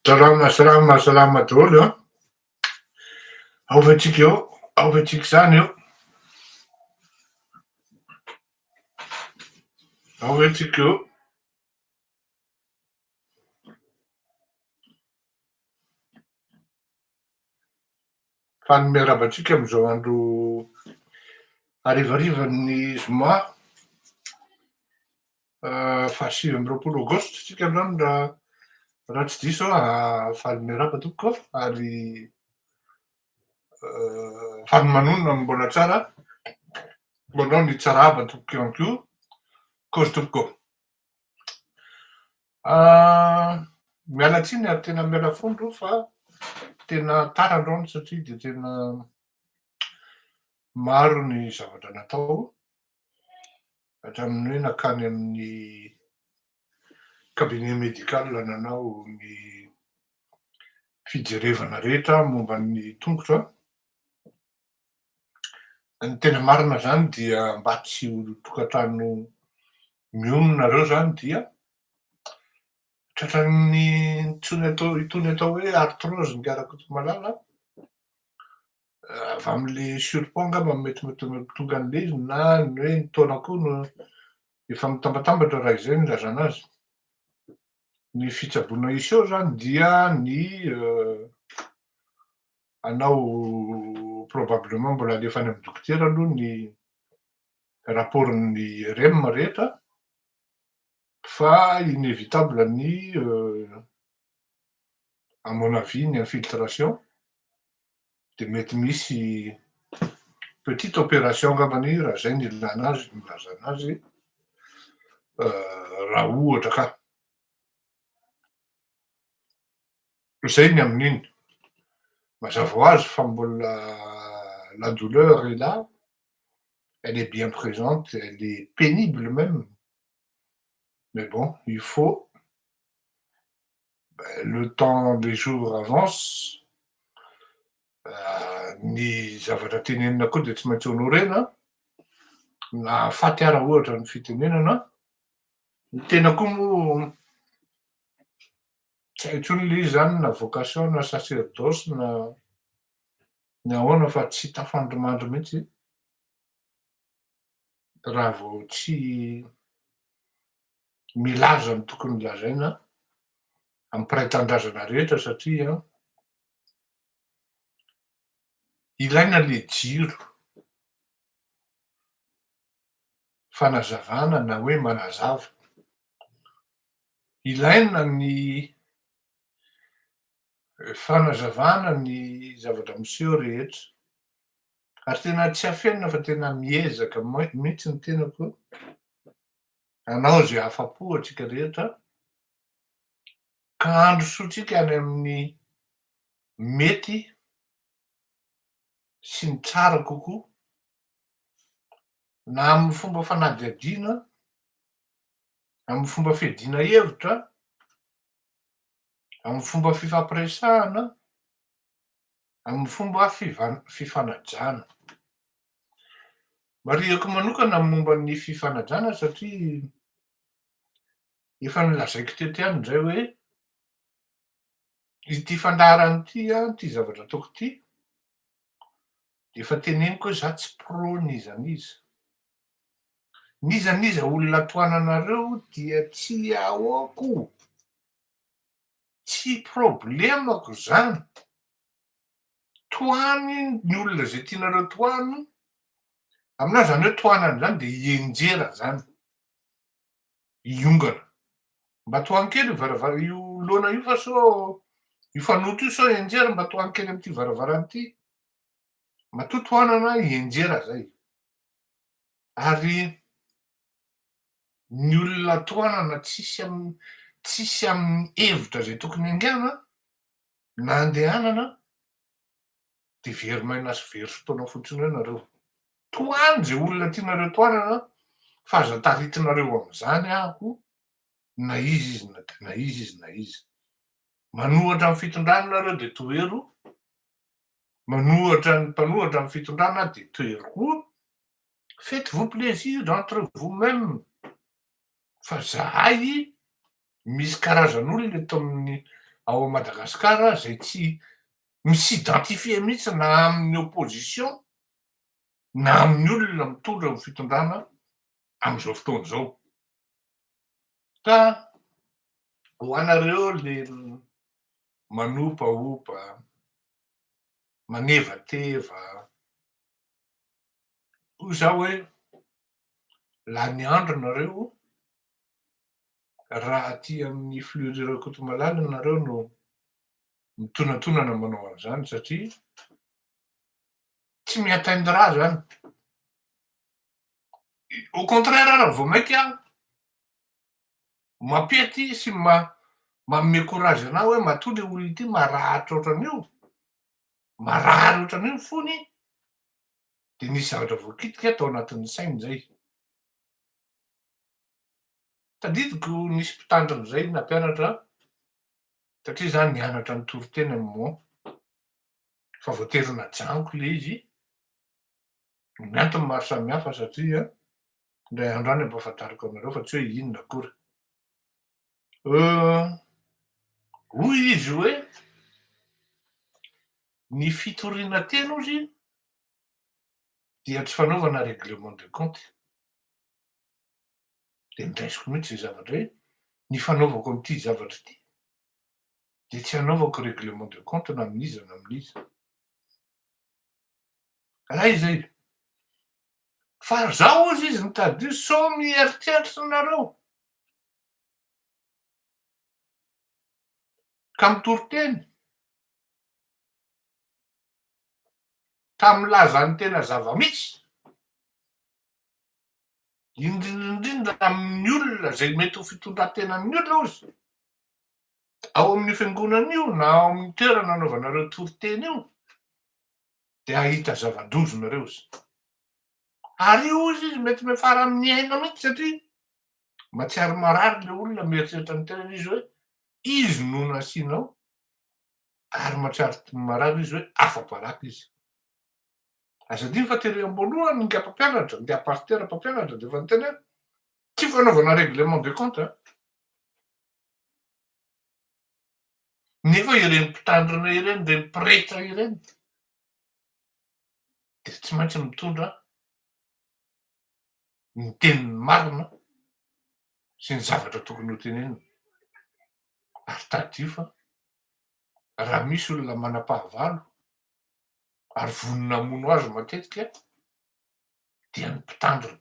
Salama salama salama daholo an! Ao ve tsika eo? Ao ve tsika izany eo? Ao ve tsika eo? Faly miarahaba antsika amin'izao andro harivarivan'ny zoma faha 29 aogositra isika androany raha raha tsy diso aho. Faly miarahaba tompoko ary faly manonona ny mbola tsara, manao ny tsarahaba tompoko ihany koa. Kozy tompoko. Miala tsiny ary tena miala fondro fa tena tara androany satria dia tena maro ny zavatra natao hatramin'ny hoe nankany amin'ny cabinet médical nanao ny fijerevana rehetra momba ny tongotra. Ny tena marina zany dia mba tsy ho tokantrano mihono nareo zany dia tratran'ny intsony atao itony atao hoe arthrose ingahy Rakotomalala avy amin'le surpoids angamba no mety mahatonga an'le izy na ny hoe ny taona koa no efa mitambatambatra raha izay no ilazana azy. Ny fitsaboana hiseho zany dia ny Anao probablement mbola alefa any amin'ny dokotera aloha ny rapport-n'ny IRM rehetra fa inévitable ny à mon avis ny infiltration dia mety misy petite opération angambany raha izay no ilana azy, no ilazana azy raha ohatra ka. Izay ny amin'iny. Mazava ho azy fa mbola la douleur est là, elle est bien présente, elle est pénible même, mais bon, il faut, le temps les jours avancent, ny zavatra tenenina koa dia tsy maintsy honorena, na faty ara ohatra ny fitenenana, ny tena koa moa Tsy hay intsony ilay izy izany na vocation na sacerdoce na ny ahoana fa tsy tafandrimandry mihitsy raha vao tsy milaza ny tokony lazaina amin'ny mpiray tanindrazana rehetra satria ilaina ilay jiro fanazavana na hoe manazava. Ilaina ny fanazavana ny zavatra miseho rehetra. Ary tena tsy afenina fa tena miezaka mihitsy ny tenako hanao izay afa-po antsika rehetra ka handrosoantsika any amin'ny mety sy ny tsara kokoa na amin'ny fomba fanadihadiana, amin'ny fomba fiadiana hevitra, amin'ny fomba fifampiresahana, amin'ny fomba fifanajana. Marihiko manokana ny momba ny fifanajana satria efa nolazaiko teto ihany indray hoe ity fandaharana ity an, ity zavatra ataoko ity, dia efa teneniko hoe za tsy pro n'iza n'iza. N'iza n'iza olona tohananareo dia tsy ahoako, tsy problemako zany. Tohano ny olona izay tianareo tohano, aminahy zany hoe tohanana zany dia hienjera zany. hiongana. Mba tohano kely io varavara io laona io fa sao io fanoto io sao hianjera mba tohano kely amin'ity varavarana ity. Matoa tohanana hianjera zay. Ary ny olona tohanana tsisy am tsisy amin'ny hevitra izay tokony haingana na andehanana de very maina sy very fotoana fotsiny eo nareo. Tohano ze olona tianareo tohanana fa aza taritinareo amzany aho na iza izy na iza izy na iza. Manohatra ny fitondrana nareo de tohero. Manohatra ny mpanohatra ny fitondrana de toero koa, faites-vous plaisir entre vous-même, fa zahay misy karazan'olona eto amin'ny ao Madagasikara zay tsy mi-s'identifie mihitsy na amin'ny opposition na amin'ny olona mitondra ny fitondrana am'izao fotoana zao. Ka ho anareo le manompaompa, manevateva, hoy zaho hoe lany andro nareo raha aty amin'ny Fleury Rakotomalala nareo no mitonatonana manao an'izany, satria tsy mi-atteindre zany. Au contraire, raha vao mainka mampiety sy manome courage anao hoe matoa le olona ity marahatra ohatran'io, marary ohatran'io ny fony, de nisy zavatra voakitika tao anatin'ny sainy zay. Tadidiko nisy mpitandrina zay nampianatra, satria zany nianatra ny toriteny amy moment fa voatery najanoko le izy ny antony maro samihafa, satria ndray andro any ampahafantariko anareo fa tsy hoe inona akory. Hoy izy hoe ny fitoriana teny ozy dia tsy fanaovana règlement de compte. De ndraisiko mihitsy zay zavatra hoe ny fanaovako am'ity zavatra ity de tsy hanaovako règlement de compte na amin'iza na amin'iza. Raha izay fa zaho ozy izy nitady io sao mieritreritra nareo ka mitory teny ka milaza ny tena zava-misy, indrindraindrindra amin'ny olona zay mety ho fitondran-tenan'ny olona ozy ao amin'ny fiangonana io na ao amin'ny toerana anaovanareo toriteny io, de ahita zava-doza nareo izy. Ary io ozy izy mety miafara amin'ny aina mihitsy, satria matsiary marary le olona, mieritreritra ny tenany izy hoe izy no nasianao, ary matsiary marary izy hoe afa-baraka izy. Aza adino fa tery am-boalohany nga mpampianatra, nga pasteur mpampianatra, de efa niteny hoe tsy fanaovana règlement de compte, nefa ireny mpitandrina ireny, ireny pretra ireny, de tsy maintsy mitondra ny teniny marina sy ny zavatra tokony ho tenenina. Ary tadidio fa raha misy olona manam-pahavalo ary vonona hamono azy matetika, dia ny mpitandrina.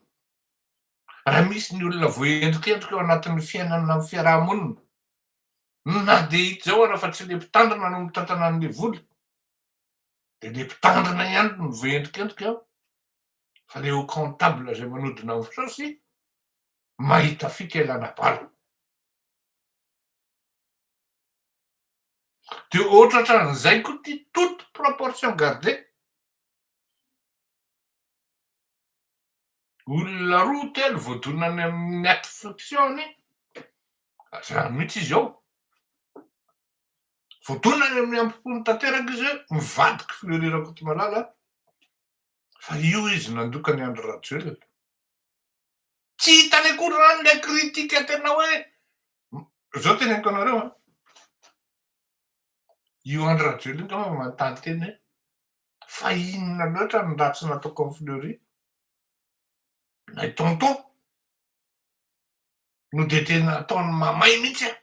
Raha misy ny olona voaendrikendrika ao anatin'ny fiainana amin'ny fiarahamonina, na de hita zao raha fa tsy le mpitandrina no mitantana an'le vola, de le mpitandrina ihany no voaendrikendrika, fa le haut comptable zay manodina amin'ny saosy mahita fika ilana bala. De ohatratran'izay koa ty, toute proportion gardée, olona roa telo voadonany amin'ny affliction-ny zany mihitsy izy ao, voadonany amin'ny ampony tanteraka izy hoe mivadiky Fleury Rakotomalala, fa io izy nandoka ny Andry Rajoelina. Tsy hitany akory zany le critique tena hoe zao teneniko anareo a, io Andry Rajoelina io ngamba manontany teny hoe fa inona loatra ny ratsy nataoko amin'ny Fleury nay tonton no de tena ataony mamay mihitsy a.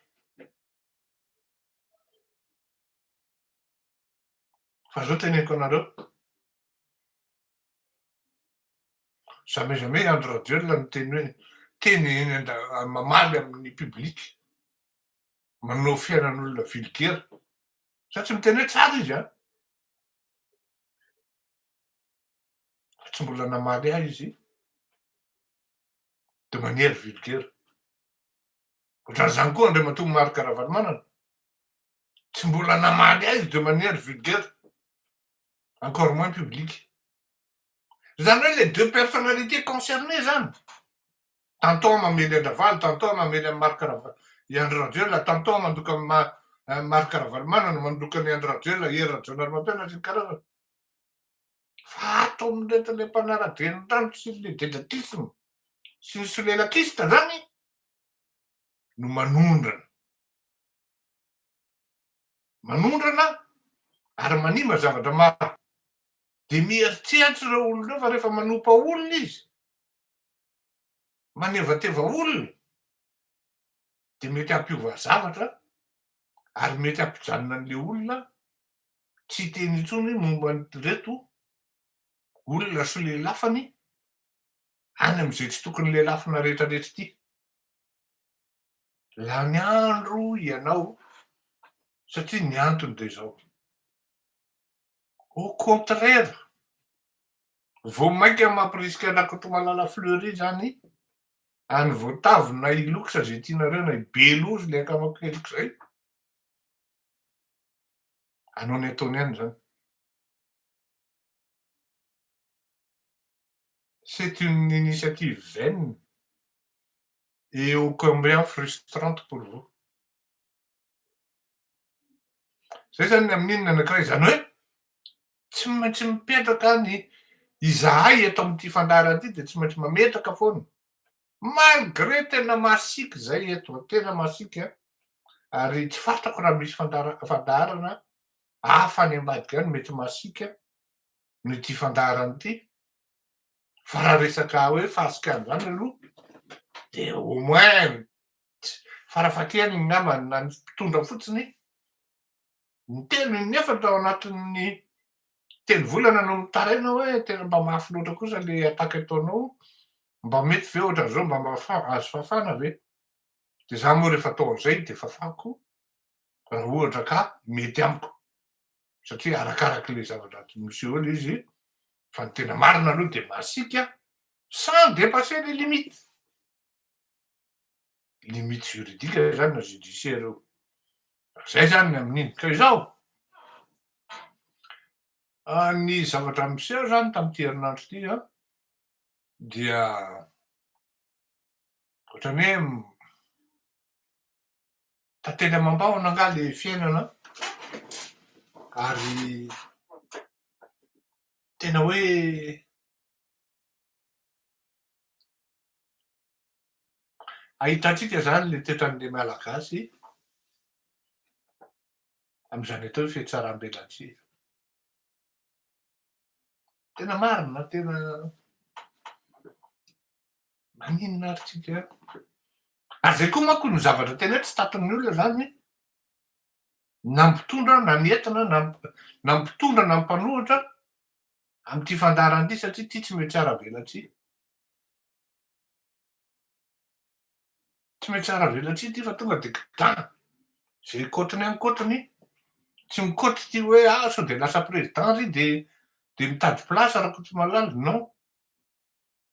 Fa zao teneniko anareo, jamais jamais Andry Rajoelina niteny hoe teny eny mamaly amin'ny public manao fiainan'olona vulgaire. Za tsy miteny hoe tsara izy a, fa tsy mbola namaly ahy izy de manière vulgaire. Ohatran'izany koa Andriamatoa Marc Ravalomanana, tsy mbola namaly ahy izy de manière vulgaire, encore moins publique. Zany hoe les deux personnalités concernées zany, tantôt mamely an-dRavalo, tantôt mamely an'i Marc Rava i Andry Rajoelina, tantôt mandoka Marc Ravalomanana, mandoka ny Andry Rajoelina, Hery Rajaonarimampianina sy ny karazany. Fa ato amin'ireto le mpanara-drenirano sy le dedatisme sy ny solelakiste zany no manondrana. Manondrana ary manimba zavatra maro. Dia mieritreritra ireo olona ireo fa rehefa manompa olona izy, manevateva olona, dia mety hampiova zavatra ary mety hampijanona an'ilay olona tsy hiteny intsony momba an'ireto olona solelafany any amin'izay tsy tokony lelafina rehetrarehetra ity. Lany andro ianao satria ny antony dia izao. Au contraire, vao mainka mampirisika an-dRakotomalala Fleury izany any voatavo na i Lux izay tianareo na i Belozy ilay akamako keliko izay, hanao ny ataony ihany izany. C'est une initiative vaine et ô combien frustrante pour vous. Zay zany ny amin'iny ny anankiray, izany hoe tsy maintsy mipetraka ny izahay eto amin'ity fandaharana ity dia tsy maintsy mametraka foana, malgré tena masiaka izay eto, tena masiaka ary tsy fantako raha misy fandara- fandaharana hafa any ambadika any mety masiaka noho ity fandaharana ity, fa raha resaka hoe fahasikana izany aloha dia au moins farafahakeliny angamba na ny mpitondra fotsiny ny telo ny efatra ao anatin'ny telo volana no mitaraina hoe tena mba mafy loatra kosa le attaque ataonao, mba mety ve ohatran'izao, mba mba azo fafana ve? De za moa rehefa atao an'izay de fafako raha ohatra ka mety amiko, satria arakarak'le zavatra miseho eo le izy, fa ny tena marina aloha de masiaka sans dépasser les limites. Limite juridique zany na judiciaire io. Zay zany ny amin'iny. Ka izao, ny zavatra miseho zany tamin'ity herinandro ity an, dia ohatran'ny hoe tantely amam-bahona angaha le fiainana ary tena hoe ahitantsika zany le toetran'le Malagasy amin'izany atao hoe fihatsaram-belatsihy. Tena marina, tena maninona ary tsika? Ary zay koa manko no zavatra tena hoe tsy tatin'ny olona zany, na mpitondra na ny entina na na mpitondra na mpanohitra amin'ity fandaharana ity satria ity tsy mety tsara velatsihy. Tsy mety tsara velatsihy ity fa tonga dia kidana. Zay kôtiny any kôtiny, tsy mikôty ity hoe ah sao dia lasa président ry dia dia mitady place Rakotomalala, non.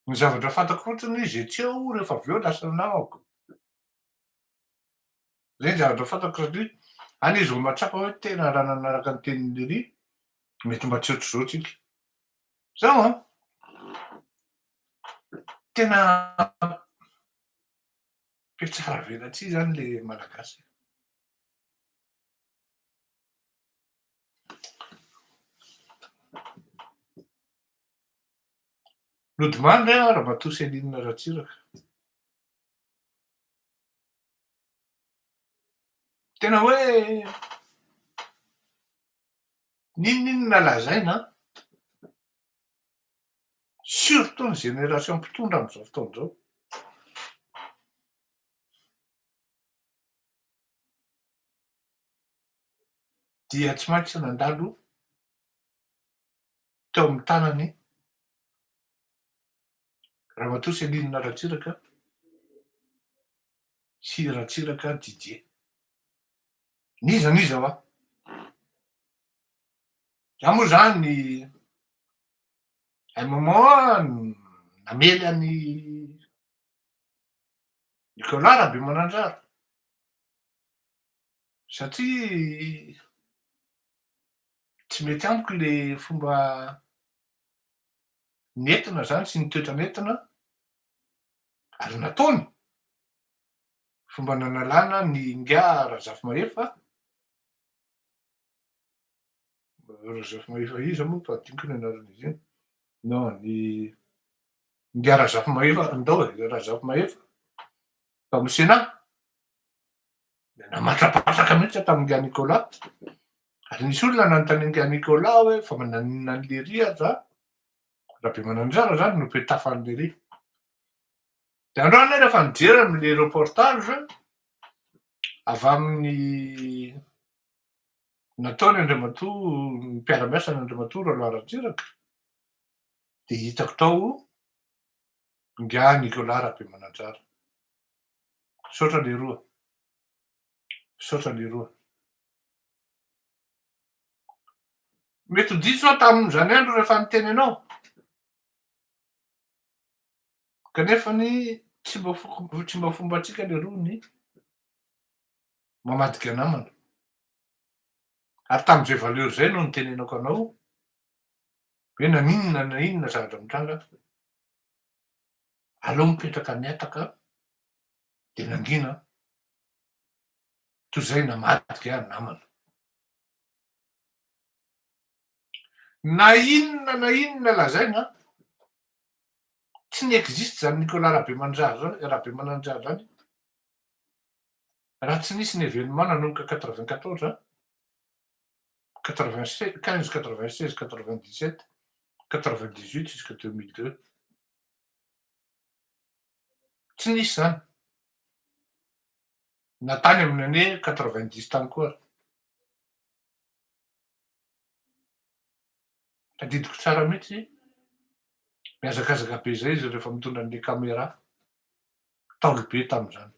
Ny zavatra fantako fotsiny zay tsy eo rehefa avy eo lasa namako. Zay ny zavatra fantako satria any izy vao mahatsapa hoe tena raha nanaraka ny tenin'i Lery mety mba tsy ohatr'izao tsika. Zao an! Tena mpiatsara velatsihy zany le Malagasy. Nodimandry an Ramatoa Céline Ratsiraka. Tena hoe n'inon'inona lazaina an, surtout ny génération mpitondra amin'izao fotoana izao. Dia tsy maintsy nandalo teo amin'ny tanany Ramatoa Céline Ratsiraka sy Ratsiraka Didier. N'iza n'iza hoa. Za moa zany un moment namely an'i Nicolas Rabemananjara satria tsy mety amiko le fomba nentina zany sy ny toetra nentina ary nataony, fomba nanalana ny ingahy Razafimahefa, Razafimahefa iza moa fa adinoko ny anaran'izy iny. Non, ny Ingahy Razafimahefa, ndao e, Razafimahefa, tao amin'ny Sénat, dia namatrapatraka mihitsy aho tamin'ingahy Nicolas, ary nisy olona nanontany an'ingahy Nicolas hoe fa naninona an'i Lery aza Rabemananjara zany no mpitafa an'i Lery. Dia androany aho rehefa nijery amin'ilay reportage avy amin'ny nataony Andriamatoa ny mpiara-miasa ny Andriamatoa Roland Ratsiraka dia hitako tao ingahy Nicolas Rabemananjara. Misaotra leroa. Misaotra leroa. Mety ho diso aho tamin'izany andro rehefa niteny anao. Kanefa ny tsy mba tsy mba fombantsika leroa ny mamadika namana. Ary tamin'izay valeur izay no nitenenako anao hoe na n'inona na inona zavatra mitranga, aleo mipetraka mihataka dia nangina toy izay namadika namana. Na inona na inona lazaina, tsy ni-existe izany Nicolas Rabemanjary zany, Rabemananjary zany raha tsy nisy ny événement nanomboka 94, 95, 96, 97, 98 jusqu'à 2002. Tsy nisy izany. Na tany amin'ny année 90 tany koa ary. Tadidiko tsara mihitsy, mihazakazaka be izay izy rehefa mitondra an'ilay caméra, ntaolo be tamin'izany.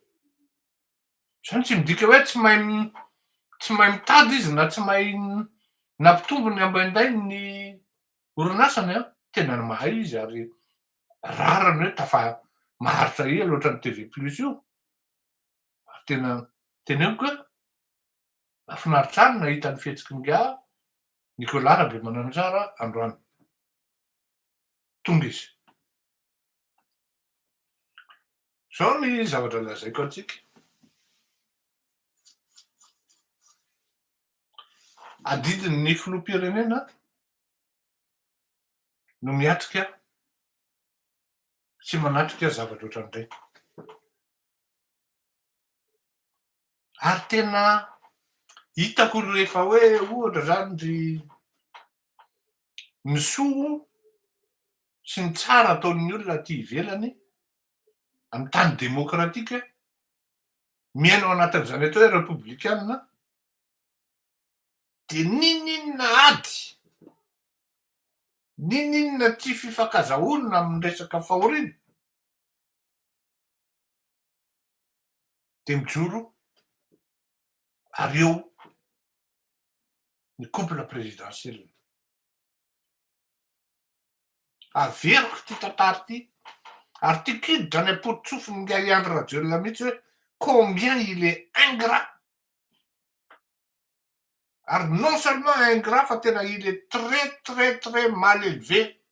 Izany tsy midika hoe tsy mahay tsy mahay mitady izy na tsy mahay nampitombo ny ambaindainy ny orinasany an, tena mahay izy ary rariny hoe tafa maharitra ela ohatran'ny TV plus io, ary tena teneniko hoe Mahafinaritra ahy ny nahita ny fihetsik'ingahy Nicolas Rabemananjara androany. Tonga izy. Izao ny zavatra lazaiko antsika. Adidin'ny filoham-pirenena no miatrika sy manatrika zavatra ohatran'ireny. Ary tena hitako rehefa hoe ohatra zany ry ny soa sy ny tsara ataon'ny olona aty ivelany amin'ny tany demokratika, miaina ao anatin'izany atao hoe repoblikana, dia n'inon'inona ady, n'inon'inona tsy fifankazahoana amin'ny resaka fahoriana, dia mijoro ary eo ny couple présidentiel. Averiko ity tantara ity ary tiako hiditra any am-pototsofin'ingahy Andry Rajoelina mihitsy hoe combien il est ingrat ary non seulement ingrat fa tena il est très très très mal élevé.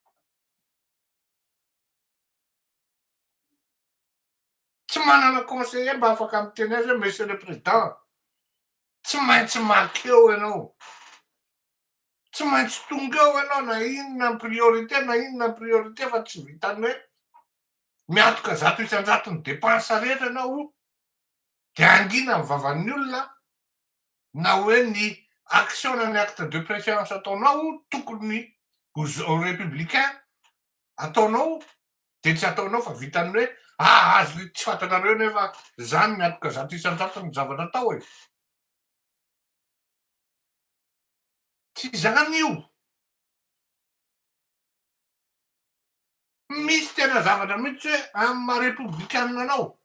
Tsy manana conseiller mba afaka miteny azy hoe monsieur le président, tsy maintsy makeo ianao, tsy maintsy tonga eo ianao na inona ny priorité na inona ny priorité fa tsy vitan'ny hoe miantoka 100% ny dépense rehetra ianao de hangina ny vavan'ny olona na hoe ny action na ny acte de préférence ataonao tokony ho républicain ataonao de tsy ataonao fa vitan'ny hoe ah azy tsy fantatrareo nefa zany miantoka 100% ny zavatra atao e. Tsy zany io. Misy tena zavatra mihitsy hoe amin'ny maha repoblikanina anao,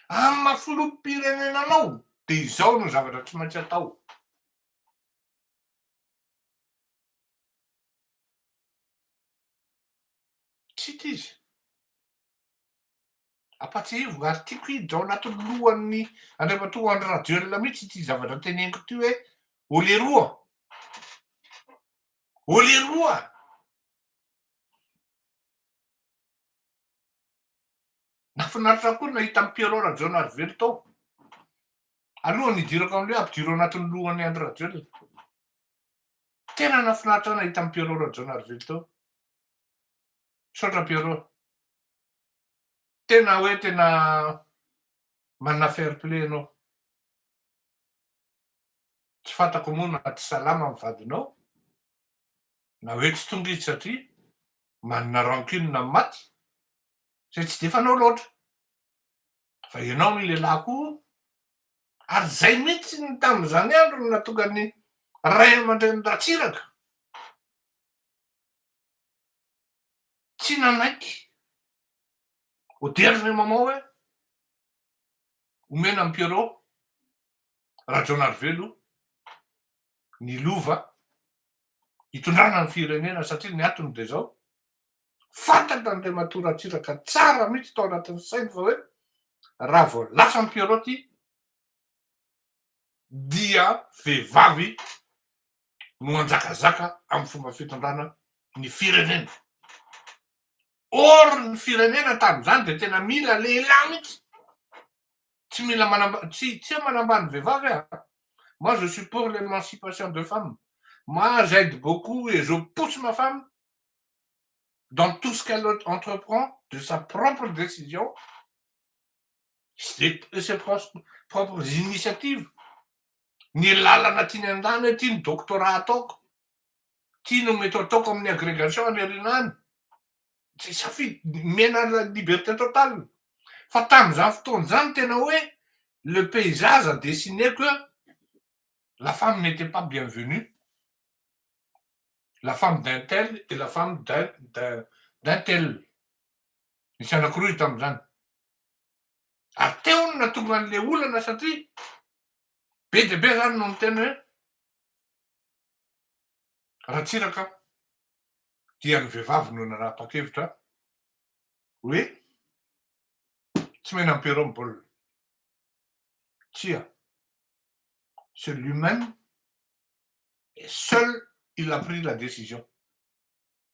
amin'ny maha filoham-pirenena anao de izao no zavatra tsy maintsy atao. Tsy hita izy. Ampatsiahivo ary tiako hiditra ao anatin'ny lohan'ny Andriamatoa Andry Rajoelina mihitsy ity zavatra teneniko ity hoe Oleroa. Oleroa! Nahafinaritra koa ny nahita an'i Pierrot Rajaonarivelo tao. Alohan'ny hidirako amin'ilay hoe ampidiro ao anatin'ny lohan'i Andry Rajoelina. Tena nahafinaritra ahy nahita an'i Pierrot Rajaonarivelo teo. Misaotra Pierrot. Tena hoe tena manana fair play ianao. Tsy fantako moa na tsy salama ny vadinao na hoe tsy tonga izy satria manana rancune amin'ny maty, izay tsy dia fanao loatra. Fa ianao ny lehilahy koa, ary izay mihitsy ny tamin'izany andro no nahatonga ny ray aman-dreny Ratsiraka tsy nanaiky au dernier moment hoe omena an'i Pierrot Rajaonarivelo ny lova hitondrana ny firenena satria ny antony dia izao, fantatra Andriamatoa Ratsiraka tsara mihitsy tao anatin'ny sainy fa hoe raha vao lasa ny Pierrot ity dia vehivavy no hanjakazaka amin'ny fomba fitondrana ny firenena. Or ny firenena tamin'izany dia tena mila lehilahy mihitsy. Tsy mila manamba tsy tsy hoe manambany vehivavy aho a! Moi je suis pour l'émancipation de femme, moi j'aide beaucoup et je pousse ma femme dans tout ce qu'elle entreprend de sa propre décision sy ses propres initiatives, ny lalana tiany andany hoe ty ny doctorat ataoko, ty no mety ataoko amin'ny agrégation any aoriana any, Tsy safidy, nomena la liberté totale. Fa tamin'izany fotoana izany tena hoe le paysage a dessiné que la femme n'était pas bienvenue, la femme d'un tel et la femme d'un d'un d'un tel. Nisy anankiroa izy tamin'izany. Ary teo no nahatonga an'ilay olana satria be dia be izany no niteny hoe Ratsiraka dia ny vehivavy no nanapa-kevitra hoe tsy mena amperao ny baolina. Tsia, c'est lui-même et seul il a pris la décision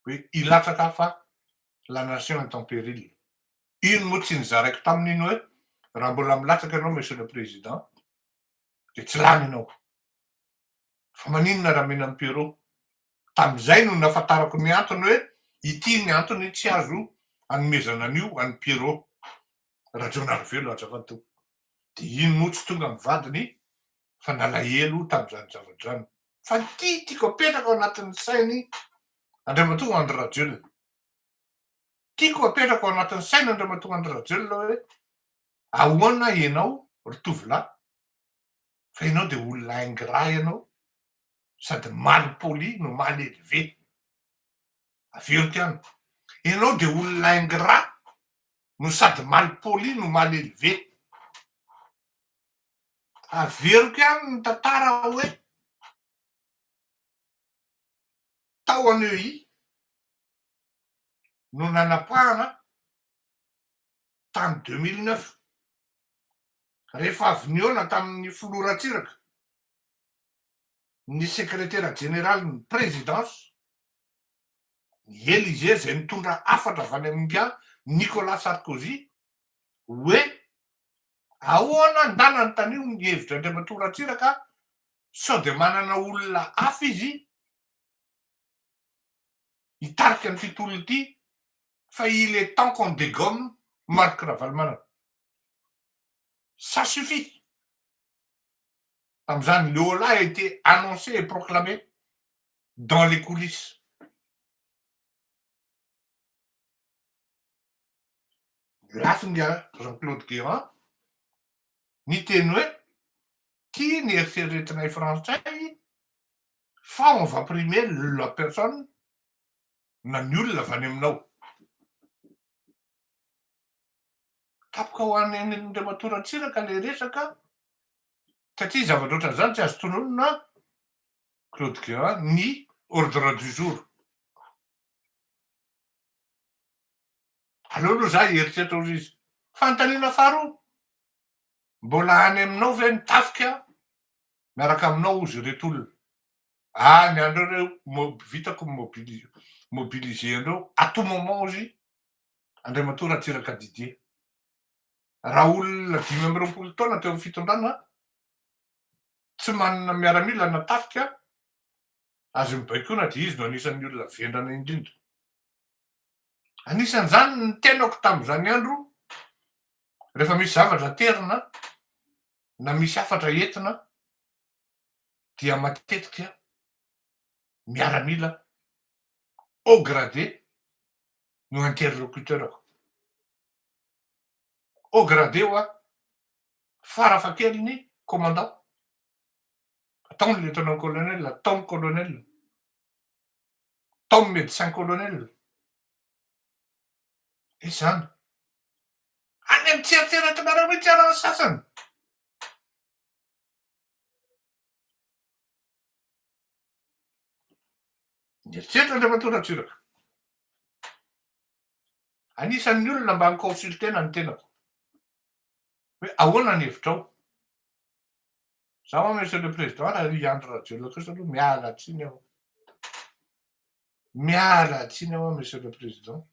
hoe hilatsaka fa la nation est en péril. Iny moa tsy nizaraiko taminy iny hoe raha mbola milatsaka ianao monsieur le président dia tsy lany ianao. Fa maninona raha mena an'i Pierrot? Tamin'izay no nahafantarako ny antony hoe ity ny antony tsy azo anomezana an'io an'i Pierrot Rajaonarivelo azafady tompoko. Dia iny moa tsy tonga ny vadiny fa nalahelo tamin'izany zavatra izany. Fa ity tiako apetraka ao anatin'ny sainy Andriamatoa Andry Rajoelina. Tiako apetraka ao anatin'ny saina Andriamatoa Andry Rajoelina hoe ahoana ianao ry tovolahy fa ianao dia olona ingrat ianao sady mal poli no mal élevé. Averiko ihany, ianao dia olona ingrat no sady mal poli no mal élevé. Averiko ihany ny tantara hoe tao Aneuilly no nanapahana tany 2009, rehefa avy nihaona tamin'ny filoha Ratsiraka, ny sekretera jeneralin'ny présidence, ny Elysée izay nitondra hafatra avy any amin'ingahy Nicolas Sarkozy hoe ahoana ndana anontanio ny hevitr'Andriamatoa Ratsiraka sao dia manana olona hafa izy hitarika an'ity tolona ity fa il est temps qu'on dégomme Marc Ravalomanana. Ça suffit! Tamin'izany, le holà a été annoncé et proclamé dans les coulisses. Lafy ingahy Jean Claude Guéant niteny hoe tia ny eritreretinay frantsay fa on va primer la personne na ny olona avy any aminao. Tapoka ho any Andriamatoa Ratsiraka ilay resaka satria zavatra ohatran'izany tsy azo tononina Claude Guéant ny ordre du jour. Aleo aloha za hieritreritra hozy izy. Fanontaniana faharoa, mbola any aminao ve ny tafika miaraka aminao hozy ireto olona? Ah ny an'ireo reo mo- vitako ny mobili- mobiliser an'ireo à tout moment hozy Andriamatoa Ratsiraka Didier. Raha olona 25 taona teo amin'ny fitondrana, tsy manana miaramila na tafika. Azony baikoina dia izy no anisan'ny olona vendrana indrindra. Anisan'izany ny tenako tamin'izany andro, rehefa misy zavatra aterina na misy hafatra entina dia matetika miaramila haut gradé no interlocuteur-ko. Haut gradé hoa, farafahakeliny commandant. Atao ny lieutenant colonel, atao ny colonel, atao ny médecin colonel. Izany. Any amin'ny tsy eritreretinareo mihitsy ara ny sasany. Nieritreritra Andriamatoa Ratsiraka. Anisan'ny olona mba ni-consulter-na ny tenako. Hoe ahoana ny hevitrao? Za moa Monsieur le Président raha i Andry Rajoelina kosa aloha miala tsiny aho. Miala tsiny aho Monsieur le Président.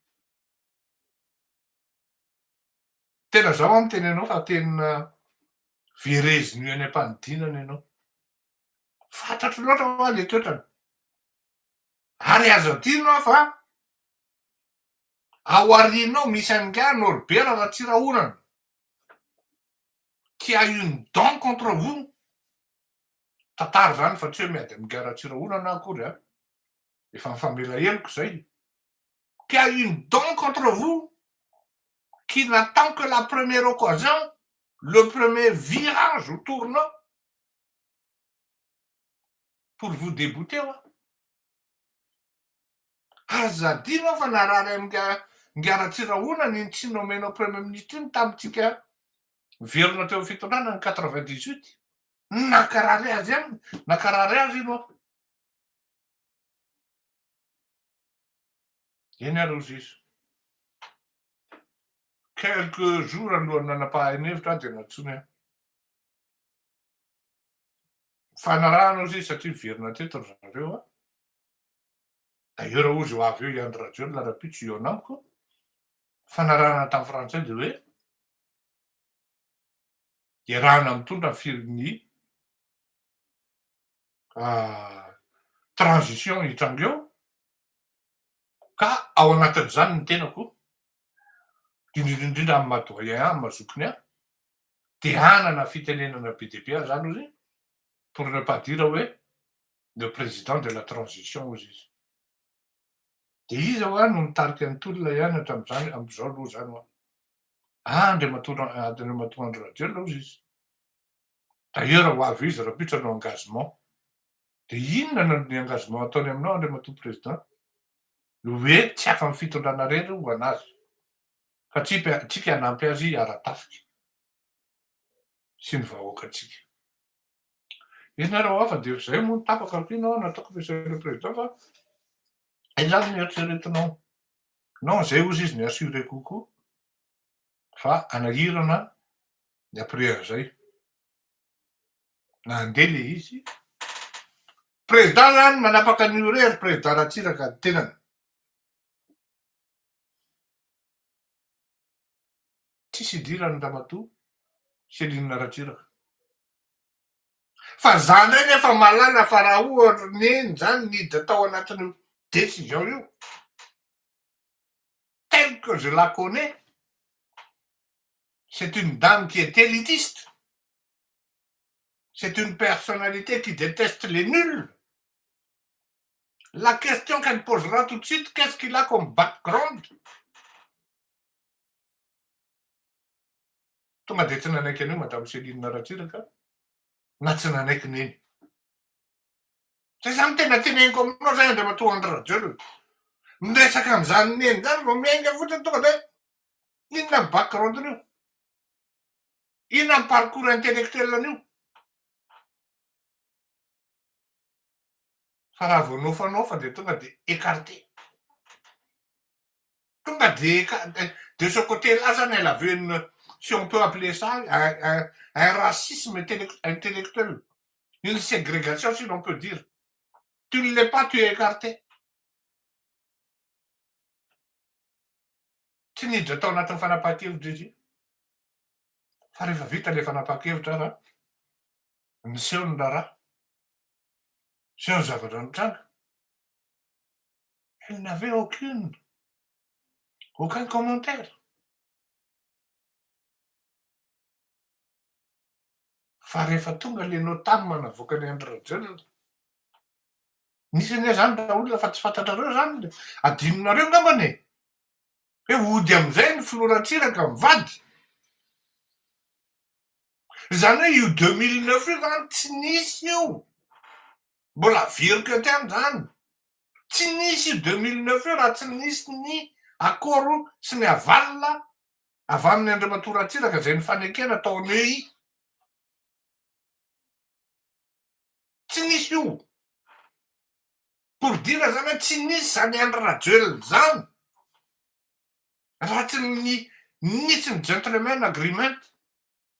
Tena zaho aho miteny anao fa tena verezin'io any am-panidinana ianao. Fantatro loatra hoa le toetrany. Ary aza adino aho fa ao aorianao misy an'ingahy Norbert Ratsirahonana. Qui a une dent contre vous. Tantara izany fa tsy hoe miady amin'ingahy Ratsirahonana aho akory an. Efa mifamela heloka izay. Qui a une dent contre vous, qui n'attend que la première occasion, le premier virage ou tournant pour vous débouter hoa. Aza adino fa narary an'ingahy ingahy Ratsirahonana iny tsy nomenao premier ministre iny tamintsika niverina teo amin'ny fitondrana ny 98. Nankarary azy ihany, nankarary azy iny hoa. Eny ary hozy izy. Quelques jours alohan'ny nanapahany hevitra aho dia nantsoiny aho. Fanarahana hozy izy satria niverina teto ry zareo a. D'ailleurs hozy ho avy eo i Andry Rajoelina rahampitso hihaona amiko. Fanarahana tamin'ny frantsay dia hoe iarahana mitondra ny transition hitranga eo ka ao anatin'izany ny tenako, indrindra indrindra amin'ny maha doyen ahy, amin'ny maha zokiny ahy, dia hanana fitenenana be dia be aho izany hozy, pour ne pas dire hoe le président de la transition hozy izy. Dia iza hoa no nitarika ny tolona ihany hatramin'izany, amin'izao aloha izany hoa. Ah, Andriamatoa Andriamatoa Andry Rajoelina hozy izy. D'ailleurs ho avy eo izy rahampitso hanao engagement. Dia inona no ny engagement ataony aminao Andriamatoa Président? Ny hoe tsy afa amin'ny fitondrana irery ho an'azy. Fa tsika tsika hanampy azy ara-tafika sy ny vahoakantsika. Ianareo hafa dia izay moa no tapaka aoriana aho nataoko Monsieur le Président fa izany no eritreretinao. Non, izay hozy izy ni-assurer kokoa fa hanahirana ny après an'izay. Nandeha le izy. Président zany manapaka an'io irery président Ratsiraka ny tenany. Tsisy idirany ramatoa Céline Ratsiraka. Fa za ndray nefa mahalala fa raha ohatra neny zany niditra tao anatin'io décision io, tel que je la connais, c'est une dame qui est élitiste, c'est une personnalité qui déteste les nuls. La question qu'elle posera tout de suite, qu'est-ce qu'il a comme background? Tonga dia tsy nanaiky an'io Madame Céline Ratsiraka na tsy nanaiky neny. Zay zany tena teneniko aminao zay Andriamatoa Andry Rajoelina. Miresaka an'izany neny zany vao miainga fotsiny tonga dia inona ny background-n'io? Inona ny parcours intellectuel-n'io? Fa raha vao nofanofa dia tonga dia écarté. Tonga dia de ce côté là zany elle avait une, si on peut appeler ça, un, un, un racisme intellectuel, une ségrégation si l'on peut dire. Tu ne l'es pas, tu es écarté. Tsy niditra tao anatin'ny fanapahan-kevitra izy. Fa rehefa vita ilay fanapahan-kevitra raha niseho ny raharaha, niseho ny zavatra nitranga. Elle n'avait aucune, aucun commentaire. Fa rehefa tonga le notam navoakan'i Andry Rajoelina, nisy anie zany raolona fa tsy fantatrareo zany, adinonareo angambany e! Hoe hody amin'izay ny filoha Ratsiraka mivady. Izany hoe io 2009 io zany tsy nisy io. Mbola averiko eto ihany zany. Tsy nisy io 2009 io raha tsy nisy ny accord sy ny aval avy amin'ny Andriamatoa Ratsiraka izay nifanekena tao Neuilly. Tsy nisy io. Pour dire zany hoe tsy nisy zany Andry Rajoelina zany raha tsy ny nisy ny gentleman agreement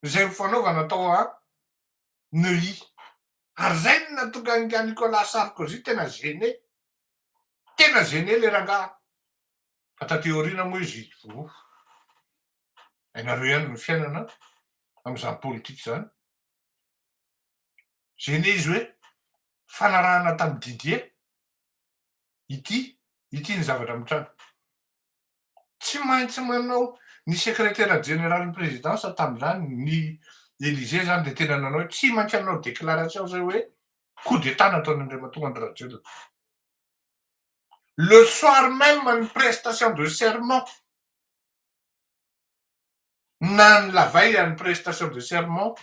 izay nifanaovana tao a Neuilly. Ary zay no nahatonga an'ingahy Nicolas Sarkozy tena gêné. Tena gêné le rangahy. Fa taty aoriana moa izy ouf. Hainareo ihany ny fiainana amin'izany politika izany. Gêné izy hoe fanarahana tamin'i Didier ity, ity ny zavatra mitranga. Tsy maintsy manao ny sekretera jeneralin'ny présidence tamin'izany, ny Elysée zany dia tena nanao hoe tsy maintsy hanao déclaration zay hoe coup d'état nataon'Andriamatoa Andry Rajoelina. Le soir même ny prestation de serment na ny la veille ny prestation de serment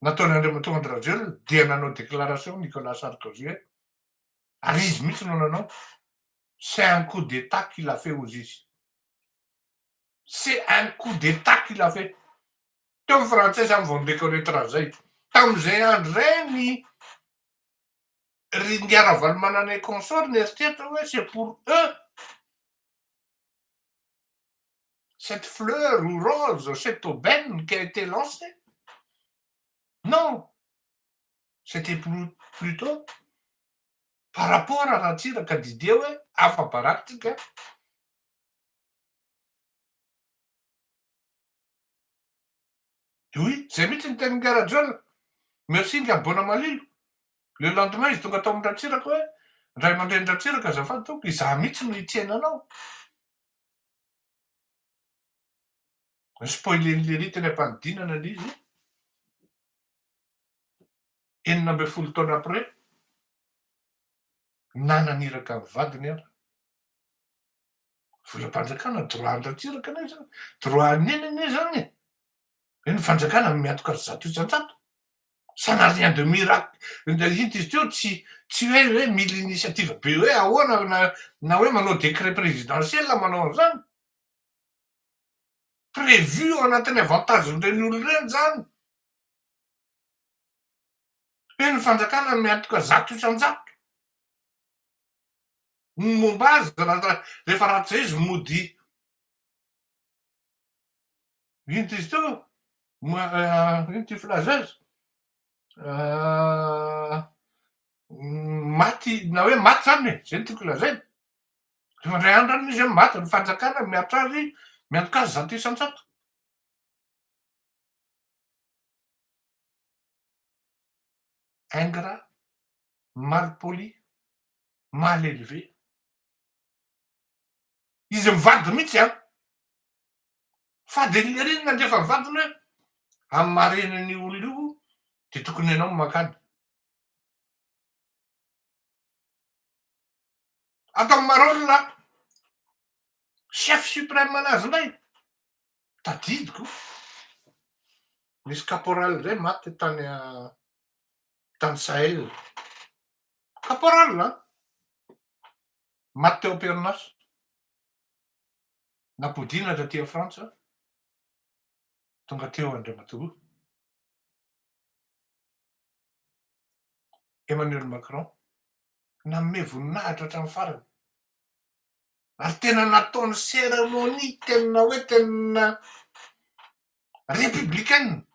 nataon'i Andriamatoa Andry Rajoelina dia nanao déclaration Nicolas Sarkozy hoe ary izy mihitsy no nanao c'est un coup d'état qu'il a fait hozy izy. C'est un coup d'état qu'il a fait. Teo ny frantsay zany vao ni-reconnaître an'izay. Tamin'izay andro izay ny ry Ingahy Ravalomanana et consorts nieritreritra hoe c'est pour eux cette fleur ou rose, cette aubaine qui a été lancée. Non, c'était plutôt par rapport à Ratsiraka Didier hoe afa-baraka tsika. Oui, zay mihitsy ny tenin'i Rajoelina. Merci Ingahy Bona Malilo. Le lendemain izy tonga tao amin'ny Ratsiraka hoe ray aman-dreny Ratsiraka azafady tompoko, izaho mihitsy no hitsena anao. Ni-spoiler-n'i Lery teny am-panidinana ilay izy. 16 taona après, na naniraka ny vadiny ara. Volam-panjakana, droit an-dRatsiraka anie zany, droit an'i Neny anie zany e. Hoe ny fanjakana no miantoka azy 100%. Ça n'a rien de miracle, inona izy teo tsy tsy hoe hoe mila initiative be hoe ahoana na na hoe manao décret présidentiel manao an'izany. Prévu ao anatin'ny avantage-n'ireny olona ireny zany. Hoe ny fanjakana miantoka 100%. Ny momba azy raha rehefa ratsy zay izy mody ino ty izy teo ino ty filaza azy maty na hoe maty zany e zay no tiako lazaina rehefa indray andro any izy hoe maty ny fanjakana miaritra azy miantoka azy 100%. Ingrat, mal poli, mal élevé. Izy mivady mihitsy an! Fady ery ny nandefa ny vadiny hoe amin'ny maha reniny olona io dia tokony ianao no mankany. Ato amin'ny maha rôle chef suprême anazy indray, tadidiko nisy caporal zay maty tany tany Sahel. Caporal an! Maty teo am-perinasa. Nampodiana taty a Frantsa, tonga teo Andriamatoa Emmanuel Macron, nanome voninahitra hatramin'ny farany. Ary tena nataony cérémonie tena hoe tena républicaine.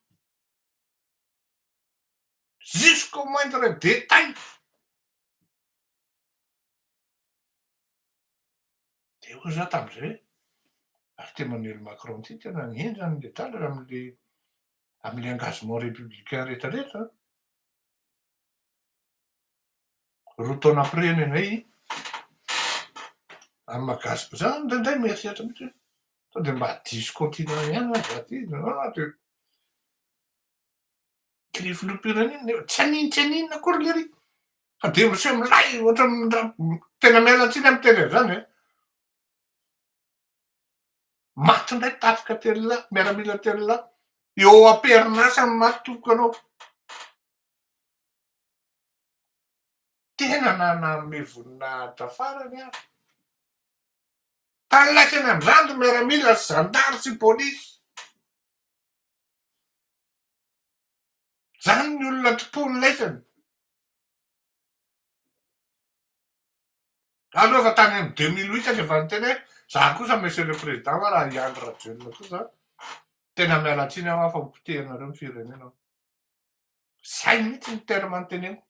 Jusqu'au moindre détail. Dia hoy za tamin'izay hoe, ary ty Emmanuel Macron ty tena henjana le dala amle amle engagement républicain rehetra rehetra an. Roa taona après nenay. Amin'ny maha gasy, za indraindray mieritreritra mihitsy hoe sao dia mba diso continent ihany aho za ty, de kle filoham-pirenena nefa tsy haninona tsy haninona akory lery fa de miseho milay ohatran'ny tena miala tsiny aho miteny an'izany an, maty indray tafika telolahy, miaramila telolahy, eo am-perinasa ny maty tompoko anao. Tena nanome voninahitra farany aho. Tany latsany amin'izany ry miaramila sy zandary sy polisy. Zany ny olona tompoiny laisany. Za aloha efa tany amin'ny 2008 aho efa niteny hoe za kosa monsieur le président hoa raha i Andry Rajoelina kosa tena miala tsiny aho fa ho potehinareo ny firenena. Zay mihitsy ny terme noteneniko.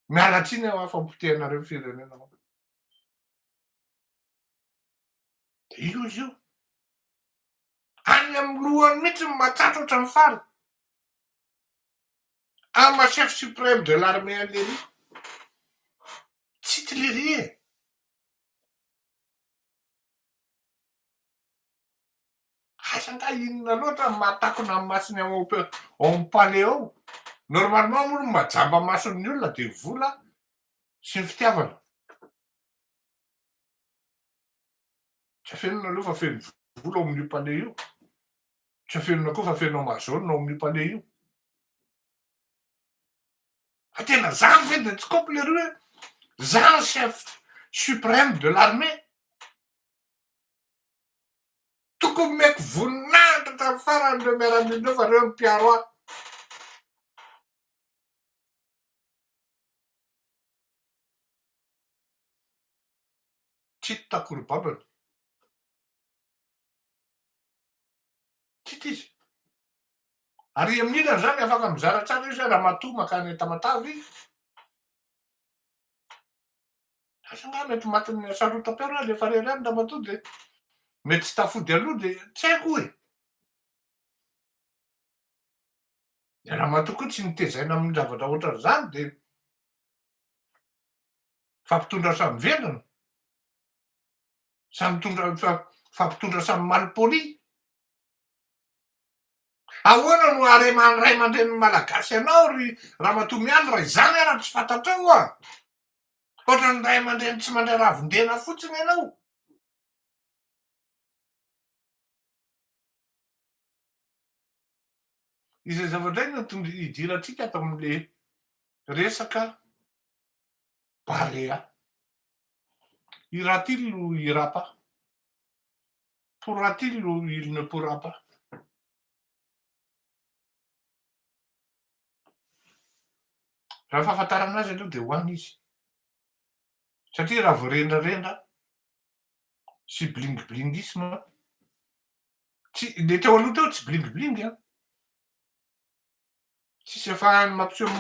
Miala tsiny aho fa hopotehinareo ny firenena manko. De io izy io. Any amin'ny lohany mihitsy ny matsatso ohatran'ny fary. Ama chef suprême de l'armée an'i Tsy Lery e. Asa angaha inona loatra ny mahatakona ny masony ao ao amin'ny palais ao? Normalement moa ny mahajamba mason'ny olona dia vola sy ny fitiavana. Tsy afenina aloha fa feno vola ao amin'io palais io. Tsy afenina koa fa feno Amazon ao amin'io palais io. Fa tena zany ve dia tsy kopy leroa hoe zany chef suprême de l'armée? Tokony omeko voninahitra hatramin'ny farany ireo miaramila ireo fa ireo no mpiaro ahy. Tsy hitako ry babany. Tsy hita izy. Ary amin'ny ilany izany afaka mizara tsara izy hoe ramatoa mankany Tamatave. Asa angaha mety matin'ny hasarotam-piaro alefa irery any ramatoa dia mety tsy tafody aloha dia tsy haiko e! Ny ramatoa koa tsy nitezaina amin'ny zavatra ohatran'izany dia fampitondra samy velona, samy mitondra fampitondra samy mal poli. Ahoana no hareman'ny ray aman-drenin'ny Malagasy anao ry ramatoa Mialy raha izany ara tsy fantatrao a! Ohatran'ny ray aman-dreny tsy mandray ravin-dena fotsiny ianao. Izay zavatra izay no tondro hidirantsika ato amin'le resaka Barea. Ira-t-il ou ira pas? Pourra-t-il ou il ne pourra pas? Raha ny fahafantarana azy aloha dia ho any izy. Satria raha vao rendrarendra sy bling blingisme, tsy, le teo aloha teo tsy bling bling an! Tsisy afahany mampiseho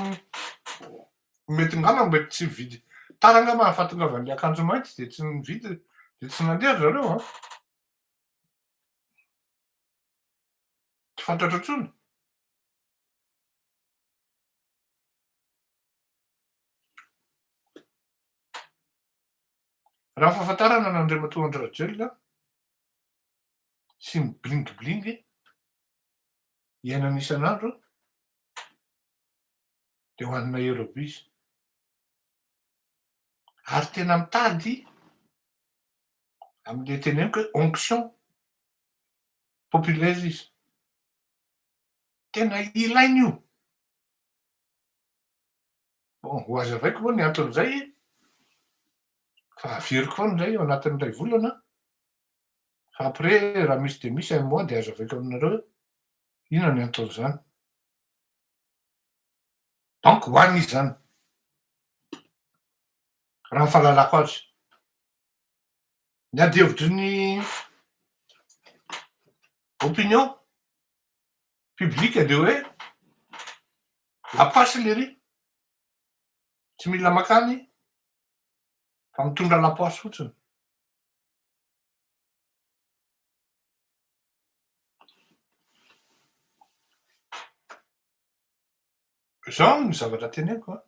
mety ngamba mety tsy nividy tara angamba ny fahatongavan'le akanjo mainty dia tsy nividy dia tsy nandeha ry zareo an! Tsy fantatro intsony. Raha ny fahafantarana an'Andriamatoa Andry Rajoelina sy ny bling bling iainany isan'andro dia ho an'i Nairobi izy. Ary tena mitady amin'ilay teneniko hoe onction populaire izy. Tena ilaina io. Bon, ho hazavaiko moa ny anton'izay fa averiko foana indray ao anatin'ny iray volana fa après raha misy dia misy un mois dia hazavaiko aminareo hoe inona ny anton'izany. Donc ho any izy zany. Raha ny fahalalako azy. Ny adihevitry ny opinion publique dia hoe la passe lery, tsy mila makany fa mitondra la poisse fotsiny. Zao ny zavatra teneniko an.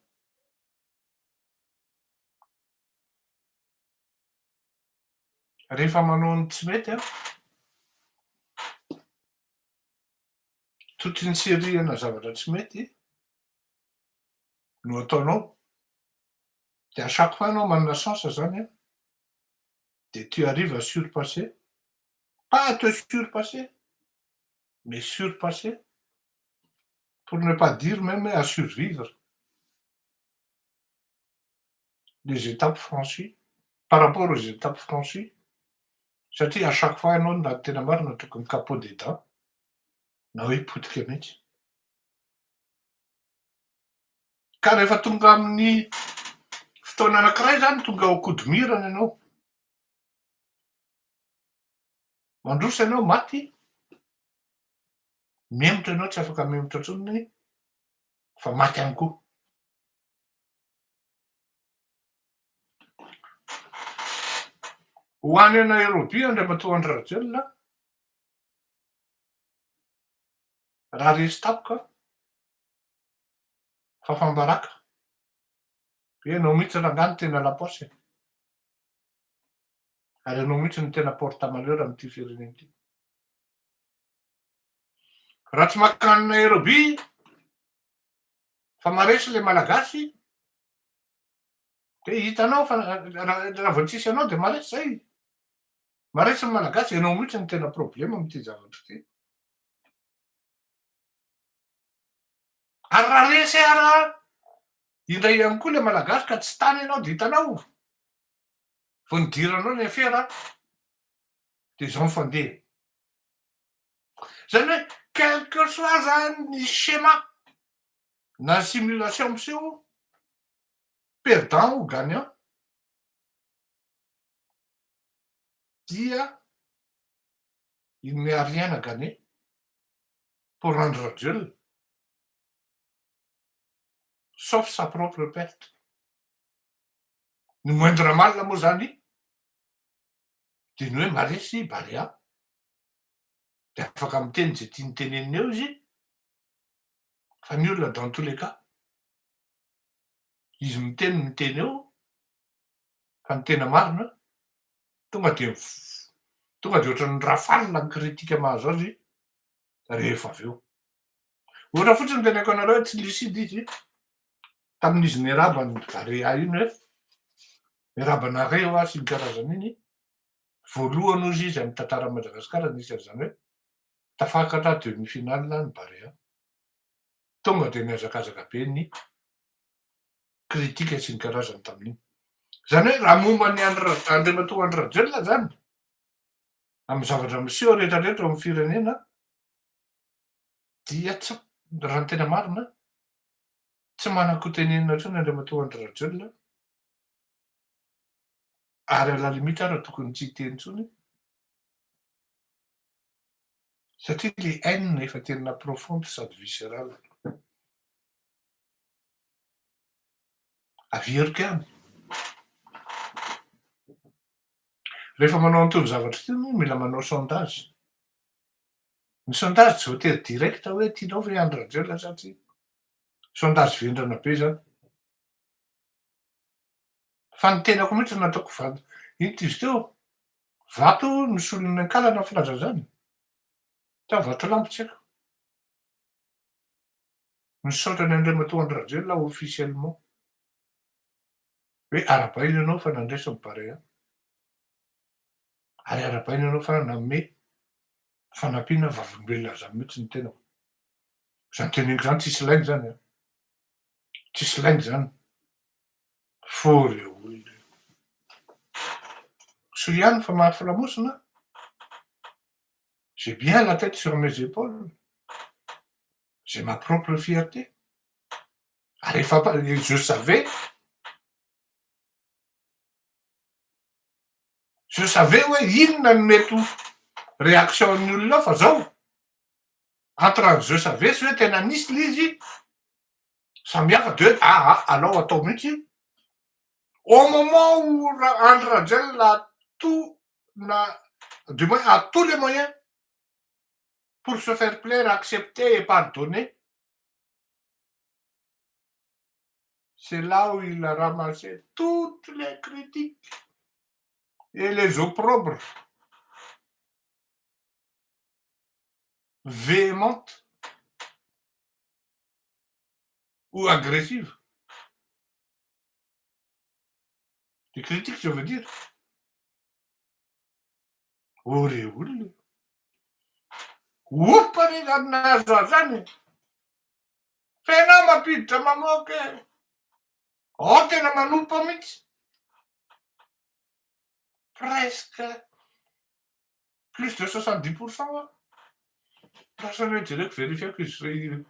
Rehefa manao ny tsy mety an, toute une série ana zavatra tsy mety no ataonao, de à chaque fois anao manana chance zany an, de tu arrives à surpasser, pas à te surpasser, mais surpasser, pour ne pas dire même à survivre les étapes franchies, par rapport aux étapes franchies, satria à chaque fois ianao na tena marina tokony capot dedans na hoe potika mihitsy. Ka rehefa tonga amin'ny fotoana anankiray zany tonga ao an-kodimirana ianao, mandroso ianao maty, mihemotra ianao tsy afaka mihemotra intsony fa maty ihany koa. Ho any Nairobi Andriamatoa Andry Rajoelina raha resy tampoka fafam-baraka. Ianao mihitsy rangahy no tena lapaosy e. Ary ianao mihitsy no tena porte malheur amin'ity firenena ity. Raha tsy maka any Nairobi fa maresy le Malagasy dia hitanao fa raha vao tsisy anao dia maresy zay. Maresy ny Malagasy, ianao mihitsy no tena problema amin'ity zavatra ity. Ary raha resy ara indray ihany koa le Malagasy ka tsy tany ianao dia hitanao vao nidiranao ny afera dia izao ny fandeha. Zany hoe quel que soit zany ny schéma na ny simulation miseho, perdant ou gagnant, dia il n'y a rien à gagner pour Andry Rajoelina sauf sa propre perte. Ny moindre mal moa zany dia ny hoe maresy Barea dia afaka miteny izay tiany tenenina eo izy fa ny olona dans tous les cas izy miteny miteny eo fa ny tena marina tonga dia tonga dia ohatran'ny rafale ny critique mahazo azy rehefa avy eo. Ohatra fotsiny ny teneniko anareo hoe tsy lucide izy tamin'izy niarahaba ny Barea iny hoe miarahaba anareo aho sy ny karazany iny, voalohany hozy izy amin'ny tantaran'i Madagasikara nisy an'izany hoe tafakatra demi finale ny Barea. Tonga dia nihazakazaka be ny critique sy ny karazany tamin'iny. Izany hoe raha momba an'i Andry Andriamatoa Andry Rajoelina izany, amin'ny zavatra miseho rehetra rehetra ao amin'ny firenena dia tsy, raha ny tena marina, tsy manan-kotenenina intsony Andriamatoa Andry Rajoelina ary à la limite ara tokony tsy hiteny intsony satria le haine efa tena profonde sady viscérale. Averiko ihany. Rehefa manao an'itony zavatra itony mila manao sondage. Ny sondage tsy voatery direct hoe tianao ve Andry Rajoelina sa tsia. Sondage vendrana be zany. Fa ny tenako mihitsy no nataoko vato. Inona izy teo? Vato no solon'ny ankalana ny filaza izany. Sa vatolampy tsy haiko. Misaotra an'i Andriamatoa Andry Rajoelina aho officiellement. Hoe arahabaina ianao fa nandresy ny Barea. Ary arahabaina ianao fa nanome fanampiana vavolombelona an'izany mihitsy ny tenako. Izany teneniko izany tsisy lainga izany an. Tsisy lainga izany. Faux ireo olona ireo. Soa ihany fa mafy lamosina. J'ai bien la tête sur mes épaules. J'ai ma propre fierté. Ary efa je savais je savais hoe inona no mety ho réaction ny olona ao fa zao entre ny je savais sy hoe tena nisy le izy samy hafa de hoe aa alao atao mihitsy au moment où Andry Rajoelina a tout na du moins a tous les moyens pour se faire plaire, accepter et pardonner c'est là où il a ramassé toutes les critiques. Et les opprobres véhémentes ou agressives. Des critiques, je veux dire. Oh re olona e! Opa re zany nahazo azy zany e! Fa ianao mampiditra mamoaka e! Ao tena manompa mihitsy. Presque plus de 70% hoa. Lasa hoe jereko verifieko izy zay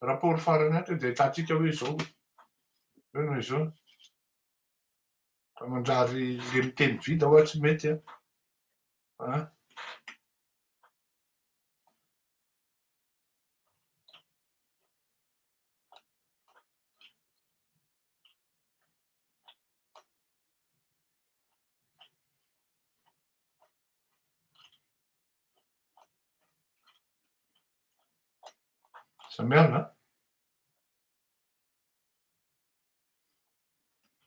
rapport farany ato dia ahitantsika hoe izao hoe no izao. Fa manjary le miteny vide hoa tsy mety an. An. Samiana an.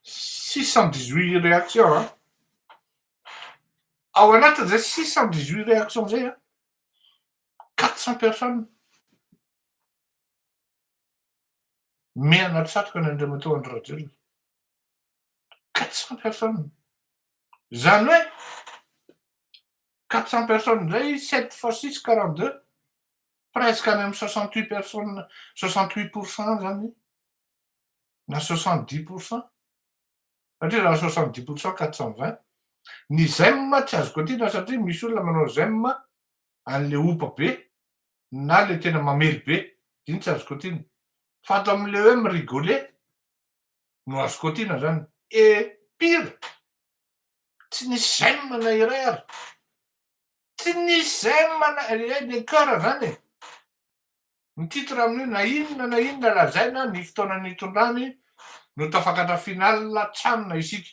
618 réactions an. Ao anatin'izay 618 réactions zay an, 400 personnes miha anaty satroka ny Andriamatoa Andry Rajoelina. 400 personnes. Zany hoe 400 personnes indray 7 fois 6 42, presque any amin'ny 68 personnes, 68% zany na 70%. Satria raha 70% 420. Ny j'aime tsy azoko adina satria misy olona manao j'aime an'le opa be na le tena mamely be, iny tsy azoko adina. Fa ato amin'le hoe mi-rigoler no azoko adina zany. Et pire, tsy nisy j'aime na iray ary. Tsy nisy j'aime na le cœur zany e. Ny titre amin'io na inona na inona lazaina ny fotoana nitondrany no tafakatra final tsanona isika.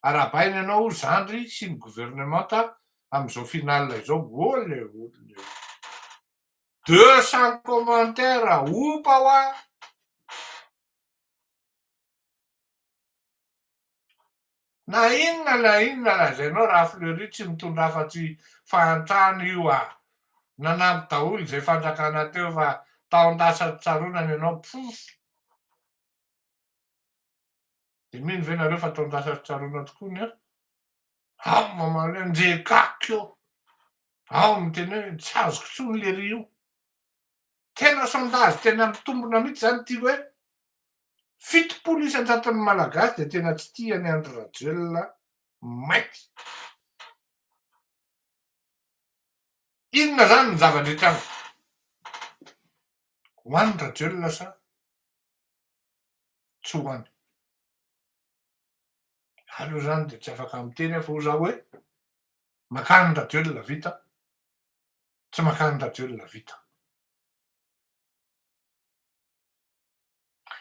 Arahabaina ianao zandry sy ny gouvernemanta amin'izao final izao. Ole ole. 200 commentaires opa hoa. Na inona na inona lazainao Rafleury tsy mitondra afa-tsy fahantrana io ah! Nanampy daholo izay fanjakana teo fa taon-dasa tsaroana ny anao pfff! Dia mino ve nareo fa taon-dasa tsaroana tokoa ny ahy? Ao mamaly hoe nje kaky io! Ao miteny hoe tsy azoko intsony lery io! Tena sondage tena mitombina mihitsy zany ity hoe 70% Malagasy dia tena tsy tia an'i Andry Rajoelina mainty. Inona zany ny zava-drehetra any? Ho an'i Rajoelina sa tsy ho any? Aloha zany dia tsy afaka miteny aho fa hoy za hoe makany Rajoelina vita. Tsy mankany Rajoelina vita.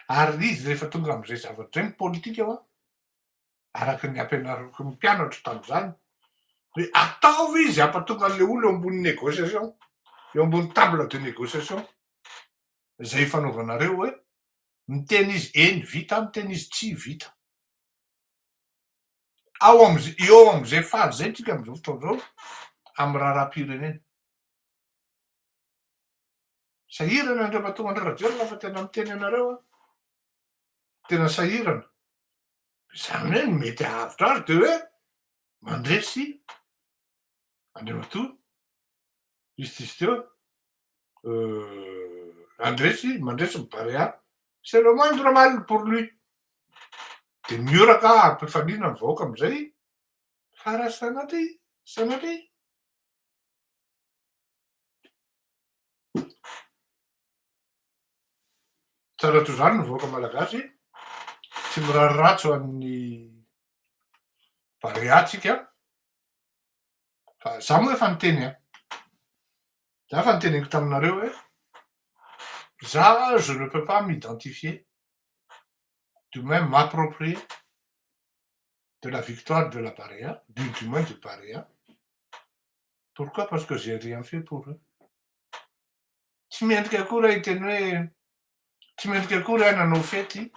Ary izy rehefa tonga amin'izay zavatra izay ny politika hoa, araka ny ampianariko ny mpianatro tamin'izany, hoe ataovy izy hampatonga an'ilay olona eo ambony négociation, eo ambony table de négociation, izay ifanaovanareo hoe miteny izy eny vita, miteny izy tsia vita. Ao amin'izay, eo amin'izay faly izay tsika amin'izao fotoana izao amin'ny raharaham-pirenena. Sahirana Andriamatoa Andry Rajoelina fa tena miteny anareo aho. Tena sahirana. Izany hoe ny mety hahavitra azy dia hoe mandresy Andriamatoa izy tsy izy teo handresy, mandresy ny Barea. C'est le moindre mal pour lui. Dia mioraka ampifaliana ny vahoaka amin'izay fa raha sanatria, sanatria. Tsara toy izany ny vahoaka malagasy, tsy mirary ratsy ho an'ny Barea tsika. Fa za moa efa niteny an! Za efa niteneniko taminareo hoe za je ne peux pas m'identifier, du moins m'approprier de la victoire de la Barea, du du moins de Barea. Pourquoi? Parce que j'ai rien fait pour eux. Tsy mendrika akory aho hiteny hoe tsy mendrika akory aho nanao fety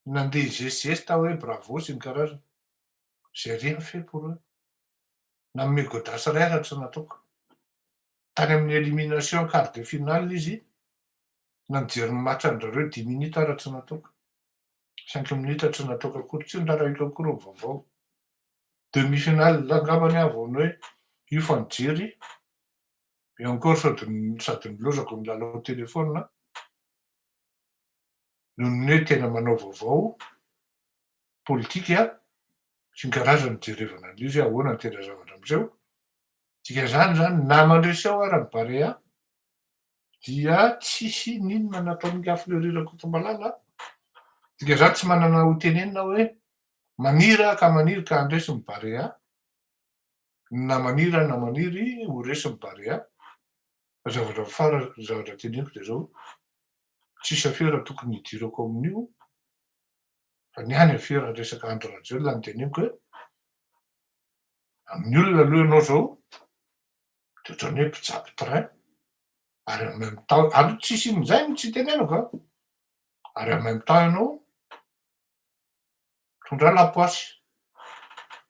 nandeha zesizesy tao hoe bravo sy ny karazany. J'ai rien fait pour eux. Nanome godasse ray raha tsy nataoko. Tany amin'ny élimination quart de finale izy, na nijery ny match an-drareo 10 minutes raha tsy nataoko. 5 minutes tsy nataoko akory, tsy niraharaiko akory ny vaovao. Demi-finale angambany aho vao ny hoe io fa nijery, et encore sady nilozako nilalao téléphone noho ny hoe tena manao vaovao politika sy ny karazany jerevana an'izy hoe ahoana ny tena zavatra miseho. Dikan'izany zany na mandresy ao ara ny Barea dia tsisy n'inona nataon'ny Fleury Rakotomalala. Dikan'izany tsy manana ho tenenina hoe maniry aho ka maniry ka handresy ny Barea, na maniry aho na maniry ho resy ny Barea. Fa zavatra fara zavatra teneniko de zao, tsisy afera tokony hidirako amin'io, fa ny any afera resaka Andry Rajoelina no teneniko hoe amin'ny olona aloha ianao zao de ohatran'ny hoe mpijapy train, ary en même temps ary tsisy inon'izay no tsy tenenako a, ary en même temps ianao mitondra la poisse,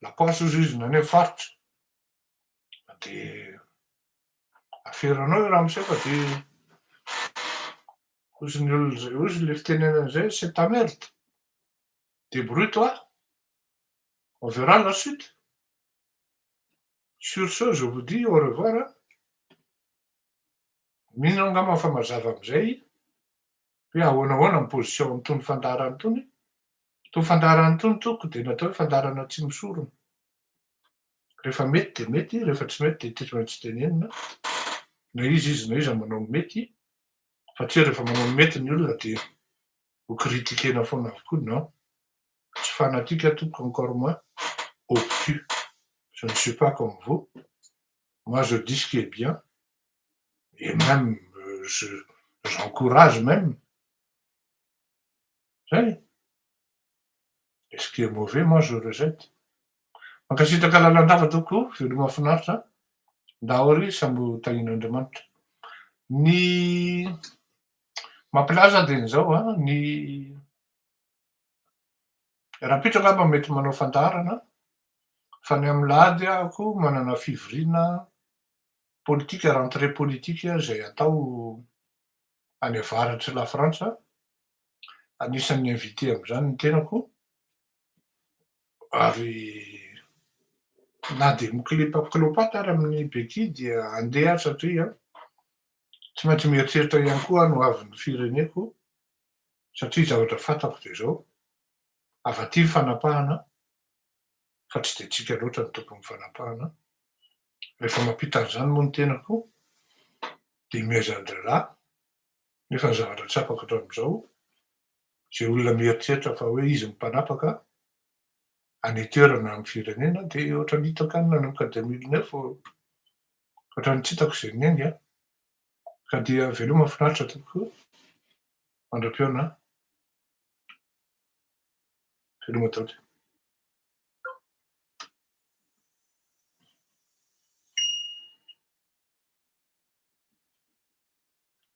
la poisse ozy izy na any amy faritra, de aferanao io raha miseho fa de ozy ny olona zay, ozy le fitenenana zay, c'est ta merde, débrouille-toi, on verra la suite. Sur ce, je vous dis au revoir. Mino angamba fa mazava amizay hoe ahoanahoana ny position am'tony fandaharana itony. Tony fandaharana itony toko de natao hoe fandaharana tsy misorona. Rehefa mety de mety, rehefa tsy mety de tsy maintsy tenenina, na iza izy na iza manao mety, fa tsy hoe rehefa manao mety ny olona de ho critiquena foana avokoa, non. Tsy fanatique tompoko, encore moins obtus. Je ne suis pas comme vous. Moi, je dis ce qui est bien et même je j'encourage même. Zay. Et ce qui est mauvais, moi je rejette. Mankasitraka lalandava tompoko, veloma mahafinaritra. Ndao ary samby tahian'Andriamanitra. Ny mampilaza de n'izao a, ny rahampitso angamba mety manao fandaharana, fa ny amy lahady ahako manana fivoriana politika, rentrée politique zay atao any avaratry la Frantsa, anisan'ny invité am'izany ny tenako, ary na de miklepa-klopata ary amin'ny beky dia andeha satria tsy maintsy mieritreritra ihany koa no avin'ny fireneko, satria zavatra fantako de zao, avy aty ny fanapahana fa tsy de tsika loatra ny tompon'ny fanapahana. Rehefa mampita an'izany moa ny tenako de miaizan-draharaha, nefa ny zavatra tsapako hatramin'izao, zay olona mieritreritra fa hoe izy mpanapaka any an-toerana amy firenena de ohatran'ny hitako any nanomboka 2009, ohatran'ny tsy hitako zay niainga, ka dia veloma mahafinaritra tompoko, mandra-pihaona, veloma daholo.